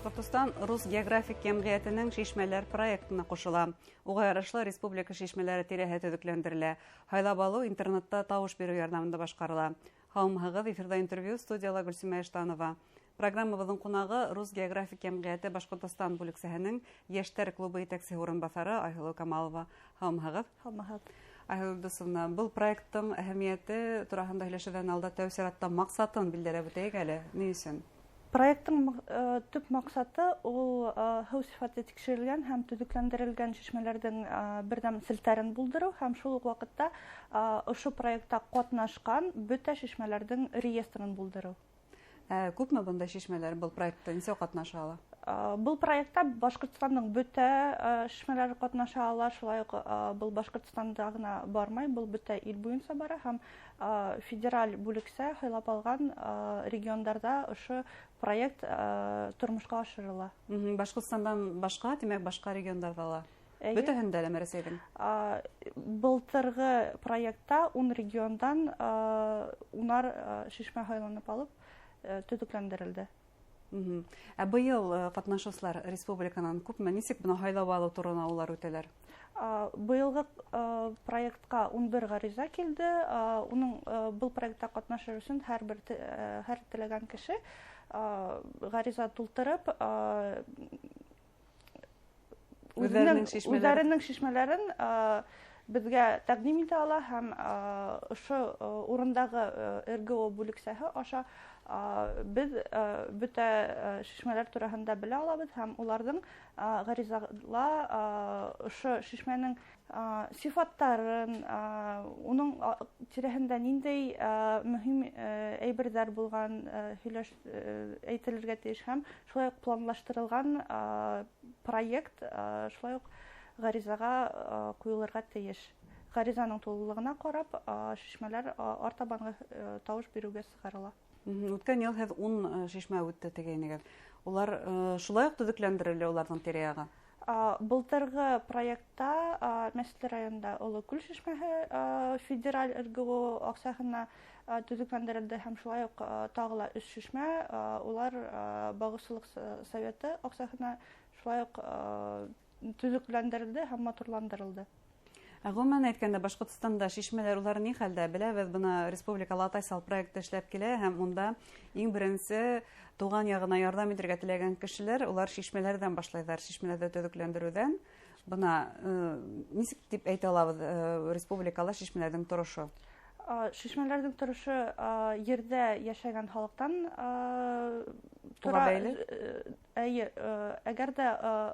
Башҡортостан Рус географик йәмғиәтенең шишмәләр проектына ҡушыла. Уға ярашлы республика шишмәләре тирәһе төҙөкләндерелә. Һайлап алыу интернетта тауыш биреү ярҙамында башҡарыла. Һаумыһығыҙ, эфирҙа интервью, студияла Гөлсимә Иштанова. Программабыҙҙың ҡунағы Рус географик йәмғиәте Башҡортостан бүлексәһенең йәштәр клубы етәксеһе урынбаҫары Айһылыу Камалова. Һаумыһығыҙ. Һаумыһығыҙ. Айһылыу Илдусовна, был проекттың әһәмиәте тураһында һөйләшеүҙән алда тәү сиратта маҡсатын билдәләп үтәйек әле. Ни өсөн? Проекттың төп маҡсаты ул һыу сифаты тикшерелгән һәм төҙөкләндерелгән шишмәләрҙең берҙәм селтәрен булдырыу һәм шул уҡ ваҡытта ошо проектта ҡатнашҡан бөтә шишмәләрҙең реестрын булдырыу. Күпме бындай шишмәләр был проектта нисә ҡатнаша ала? Был проектта Башҡортостандың бөтә шишмәләре ҡатнаша ала, шулай уҡ был Башҡортостанда ғына бармай, был бөтә ил буйынса бара һәм федераль бүлексә һайлап алған региондарҙа ошо проект тормошҡа ашырыла. Башҡортостандан башҡа, тимәк, башҡа региондарҙа ла? Бөтәһендә ләме Рәсәйҙең? Былтырғы проектта 10 региондан 10 шишмә һайланып алып төҙөкләндерелде. Ә быйыл ҡатнашыусылар республиканан күпме, нисек бына һайлап алыу турына улар үтәләр? Быйылғы проектҡа 11 ғариза килде. Уның был проектта ҡатнашыр өсөн һәр теләгән кеше ғариза тултырып, үҙҙәренең шишмәләрен беҙгә тәҡдим итә ала һәм ошо урындағы РГО бүлексәһе аша беҙ бөтә шишмәләр тураһында белә алабыҙ һәм уларҙың ғаризала ошо шишмәнең сифаттарын, уның тирәһендә ниндәй мөһим әйберҙәр булған әйтелергә тейеш һәм шулай уҡ планлаштырылған проект шулай уҡ ғаризаға ҡуйылырға тейеш. Ғаризаның тулылығына ҡарап, шишмәләр артабанғы тауыш биреүгә сығарыла. Үткән йыл һеҙ 10 шишмә үтте тигәйнегеҙ. Улар шулай уҡ төҙөкләндерелә уларҙың тирә-яғы? Былтырғы проектта Мәсетле районында Оло Күл шишмәһе федераль РГО аҡсаһына төҙөкләндерелде һәм шулай уҡ тағы ла 3 шишмә, улар бағыусылыҡ советы аҡсаһына шулай уҡ төҙөкләндерелде һәм матурландырылды. Ғөмүмән әйткәндә, Башҡортостанда шишмәләр улар ни хәлдә? Беләбеҙ, бына республикала Атайсал проекты эшләп килә һәм унда иң беренсе тыуған яғына ярҙам итергә теләгән кешеләр улар шишмәләрҙән башлайҙар, шишмәләрҙе төҙөкләндереүҙән. Бына нисек тип әйтә алабыҙ республикала шишмәләрҙең торошо? Шишмәләрҙең торошо ерҙә йәшәгән халыҡтан тора. Бәйле? Эйе, әгәр дә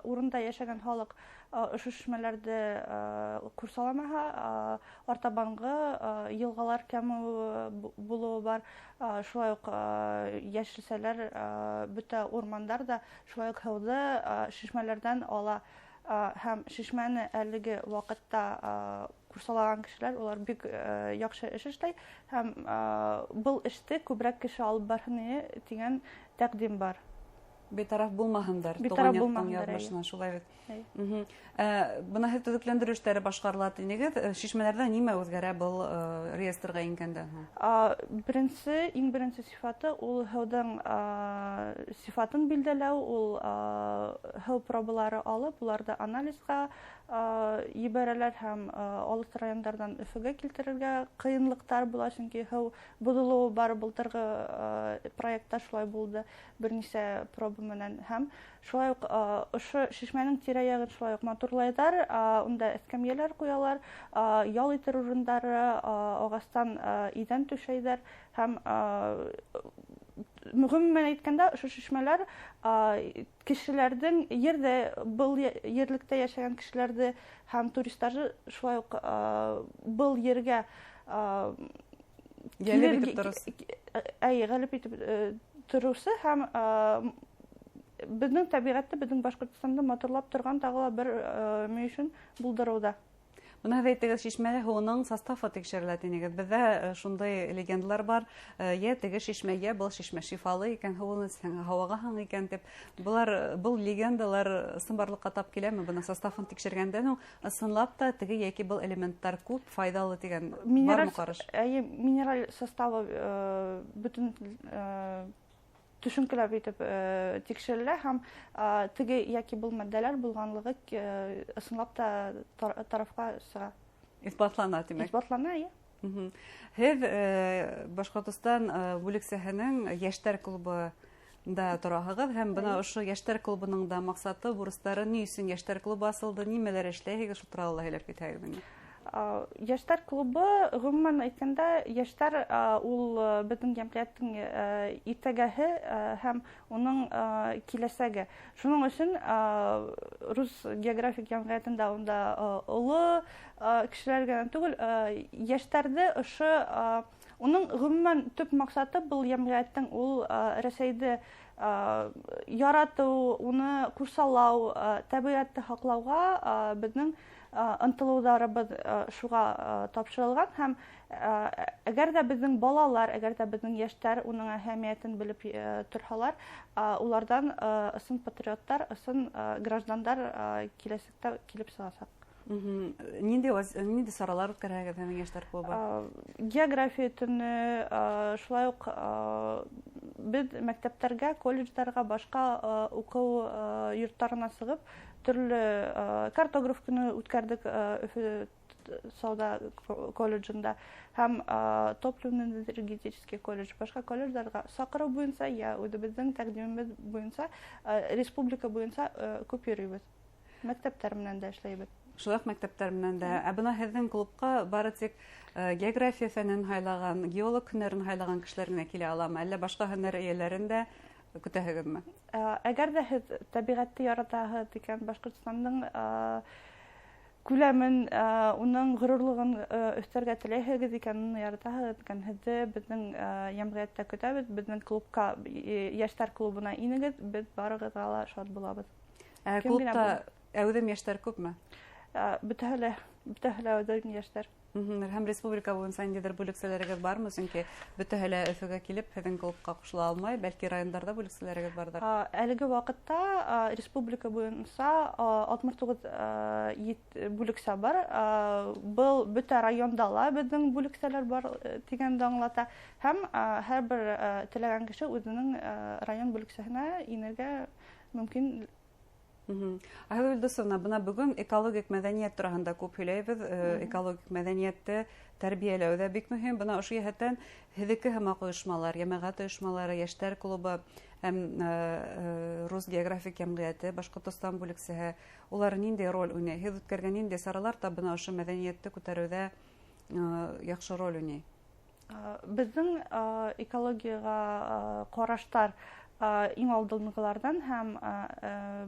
урында йәшәгән халыҡ ошо шишмәләрҙе ҡурсаламаһа, артабанғы йылғалар кәмеүе булыуы бар, шулай уҡ йәшелсәләр, бөтә урмандар ҙа шулай уҡ һыуҙы шишмәләрҙән ала. Һәм шишмәне әлеге ваҡытта ҡурсалаған кешеләр улар бик яҡшы эш эшләй һәм был эште күберәк кеше алып барһын тигән тәҡдим бар. Битараф булмаһындар, туған яҡтың яҙмышына, шулай бит. Бына һеҙ төҙөкләндереү эштәре башҡарыла тинегеҙ. Шишмәләрҙә нимә үҙгәрә был реестрға ингәндән һуң? Иң беренсе сифаты ул һыуҙың сифатын билдәләү, ул һыу пробалары алып, уларҙы анализға ебәрәләр һәм алыҫ райондарҙан Өфөгә килтерергә ҡыйынлыҡтар була, сөнки һыу боҙолоуы бар. Былтырғы проектта шулай булды, бер нисә проба менән. Һәм шулай уҡ ошо шишмәнең тирә-яғын шулай уҡ матурлайҙар, унда эскәмйәләр ҡуялар, ял итер урындары, ағастан иҙән түшәйҙәр һәм ғөмүмән әйткәндә, ошо шишмәләр кешеләрҙең ерҙә, был ерлектә йәшәгән кешеләрҙе һәм туристарҙы шулай уҡ был ергә йәлеп итеп тороусы. Эйе, ғәлеп итеп тороусы һәм беҙҙең тәбиғәтте, беҙҙең Башҡортостанды матурлап торған тағы ла бер мөйөшөн булдырыуҙа. Бына һеҙ әйтегеҙ, шишмә һыуының составы тикшерелә тинегеҙ. Беҙҙә шундай легендалар бар, йә теге шишмә, йә был шишмә шифалы икән, һыуын эсһәң, һауағаһың икән тип. Был легендалар ысынбарлыҡҡа тап киләме? Бына составын тикшергәндән һуң ысынлап та теге йәки был элементтар күп файҙалы тигән бармы ҡараш? Эйе, минераль составы бөтөн төшөнкөләп итеп тикшерелә һәм теге йәки был матдәләр булғанлығы ысынлап та тарафҡа сыға. Иҫбатлана, тимәк. Иҫбатлана, эйе. Һеҙ Башҡортостан бүлексәһенең йәштәр клубында тораһығыҙ һәм бына ошо йәштәр клубының да маҡсаты, бурыстары, ни өсөн йәштәр клубы асылды, нимәләр эшләйһегеҙ, шул турала һөйләп китһәгеҙ ине. Йәштәр клубы, ғөмүмән әйткәндә, йәштәр ул беҙҙең йәмғиәттең иртәгәһе һәм уның киләсәге. Шуның өсөн Рус географик йәмғиәтендә унда оло кешеләр генә түгел, йәштәрҙе ошо уның ғөмүмән төп маҡсаты был йәмғиәттең ул Рәсәйҙе яратыу, уны ҡурсалау, тәбиғәтте һаҡлауға беҙҙең ынтылыуҙарыбыҙ шуға тапшырылған һәм әгәр ҙә беҙҙең балалар, әгәр ҙә беҙҙең йәштәр уның әһәмиәтен белеп торһалар, уларҙан ысын патриоттар, ысын граждандар киләсәктә килеп сығасаҡ. Ниндәй саралар үткәрәһегеҙ һеҙҙең йәштәр клубы? География төнө, шулай уҡ беҙ мәктәптәргә, колледждарға, башҡа уҡыу йорттарына сығып, төрлө картограф көнө үткәрҙек Өфө сауҙа колледжында һәм топливно-энергетический колледж, башҡа колледждарға саҡырыу буйынса, йә үҙебеҙҙең тәҡдимебеҙ буйынса, республика буйынса күп йөрөйбөҙ. Мәктәптәр менән дә эшләйбеҙ. Шулай уҡ мәктәптәр менән дә. Ә бына һеҙҙең клубҡа бары тик география фәнен һайлаған, геолог һөнәрен һайлаған кешеләр генә килә аламы? Әллә башҡа һөнәр эйәләрен дә көтәһегеҙме? Әгәр ҙә һеҙ тәбиғәтте яратаһығыҙ икән, Башҡортостандың күләмен, уның ғорурлығын өҫтәргә теләйһегеҙ икән, уны яратаһығыҙ икән, һеҙҙе беҙҙең йәмғиәттә көтәбеҙ, беҙҙең клубҡа, йәштәр клубына инегеҙ, беҙ барығыҙға ла шат булабыҙ. Ә Кем генә клубта булһын. әүҙем йәштәр күпме? Бөтәһе лә әүҙем йәштәр. Һәм республика буйынса ниндәйҙер бүлексәләрегеҙ бармы? Сөнки бөтәһе лә Өфөгә килеп һеҙҙең клубҡа ҡушыла алмай, бәлки райондарҙа бүлексәләрегеҙ барҙыр. Әлеге ваҡытта, республика буйынса, алтмыш туғыҙ, бүлексә бар. Был бөтә районда ла беҙҙең бүлексәләр бар, тигәнде аңлата. Һәм, һәр бер, теләгән кеше үҙенең, район бүлексәһенә инергә мөмкин. Айһылыу Илдусовна, бына бөгөн экологик мәҙәниәт тураһында күп һөйләйбеҙ. Экологик мәҙәниәтте тәрбиәләү ҙә бик мөһим. Бына ошо йәһәттән һеҙҙеке һымаҡ ойошмалар, йәмәғәт ойошмалары, йәштәр клубы һәм Рус географик йәмғиәте, Башҡортостан бүлексәһе, улар ниндәй роль уйнай? Һеҙ үткәргән ниндәй саралар та бына ошо мәҙәниәтте күтәреүҙә яҡшы роль уйнай? Беҙҙең экологияға ҡараштар иң алдынғыларҙан һәм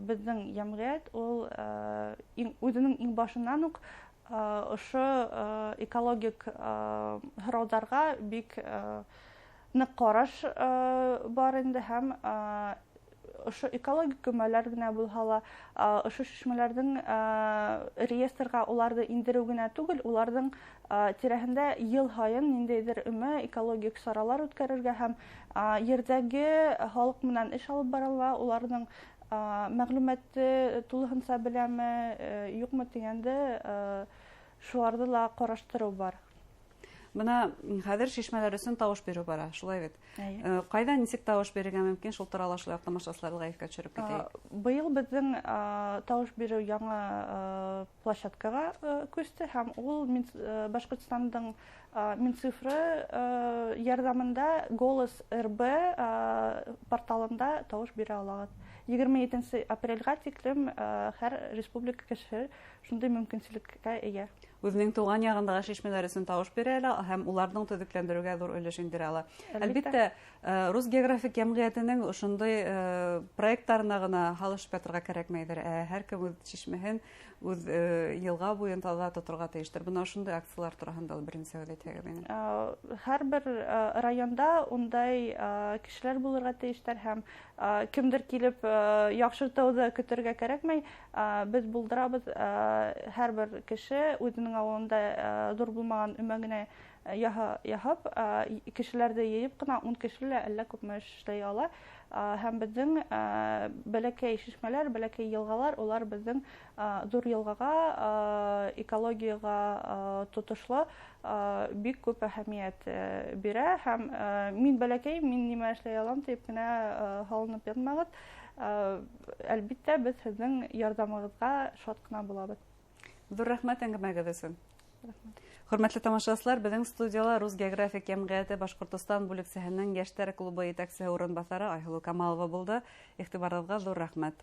беҙҙең йәмғиәт ул үҙенең иң башынан уҡ ошо экологик һорауҙарға бик ныҡ ҡараш бар инде һәм ошо экологик көмәләр генә булһа ла, ошо шишмәләрҙең реестрға уларҙы индереү генә түгел, уларҙың тирәһендә йыл һайын ниндәйҙер өмә экологик саралар үткәрергә һәм ерҙәге халыҡ менән эш алып барыла, уларҙың мәғлүмәтте тулыһынса беләме, юҡмы тигәнде, шуларҙы ла ҡараштырыу бар. Бына хәҙер шишмәләр өсөн тауыш биреү бара, шулай бит? Эйе. Ҡайҙа нисек тауыш бирергә мөмкин, шул турала шулай уҡ тамашасыларға иҫкә төшөрөп китәйек. Быйыл беҙҙең тауыш биреү яңы площадкаға күсте һәм ул Башҡортостандың Минцифры ярҙамында Голос РБ порталында тауыш бирә алағыҙ. Егерме етенсе апрелгә тиклем һәр республика кешеһе шундай мөмкинселеккә эйә. Үҙенең тыуған яғындағы шишмәләр өсөн тауыш бирә ала һәм уларҙың төҙөкләндереүгә ҙур өлөш индерә ала. Әлбиттә. Әлбиттә, Рус географик йәмғиәтенең ошондай проекттарына ғына һалышып ятырға кәрәкмәйҙер. Һәр кем үҙ шишмәһен, үҙ йылға буйын таҙа тоторға тейештер. Бына ошондай акциялар тураһында ла беренсе һүҙ әйтһәгеҙ ине. Һәр бер районда ундай кешеләр булырға тейештәр һәм кемдер килеп яҡшыртыуҙы көтөргә кәрәкмәй. Беҙ булдырабыҙ, һәр бер кеше үҙенең ауылында ҙур булмаған өмә генә Яһап, кешеләрҙе йыйып ҡына 10 кеше лә әллә күпме эш эшләй ала. Һәм беҙҙең бәләкәй шишмәләр, бәләкәй йылғалар, улар беҙҙең ҙур йылғаға, экологияға тотошло бик күп әһәмиәт бирә. Һәм мин бәләкәй, мин нимә эшләй алам тип кенә һалынып ятмағыҙ. Әлбиттә, беҙ һеҙҙең ярҙамығыҙға шат ҡына булабыҙ. Ҙур рәхмәт әңгәмәгеҙ өсөн. Хөрмәтле тамашасылар, беҙҙең студияла Рус географик йәмғиәте Башҡортостан бүлексәһенең йәштәр клубы етәксеһе урынбаҫары Айһылыу Камалова булды. Иғтибарығыҙға ҙур рәхмәт.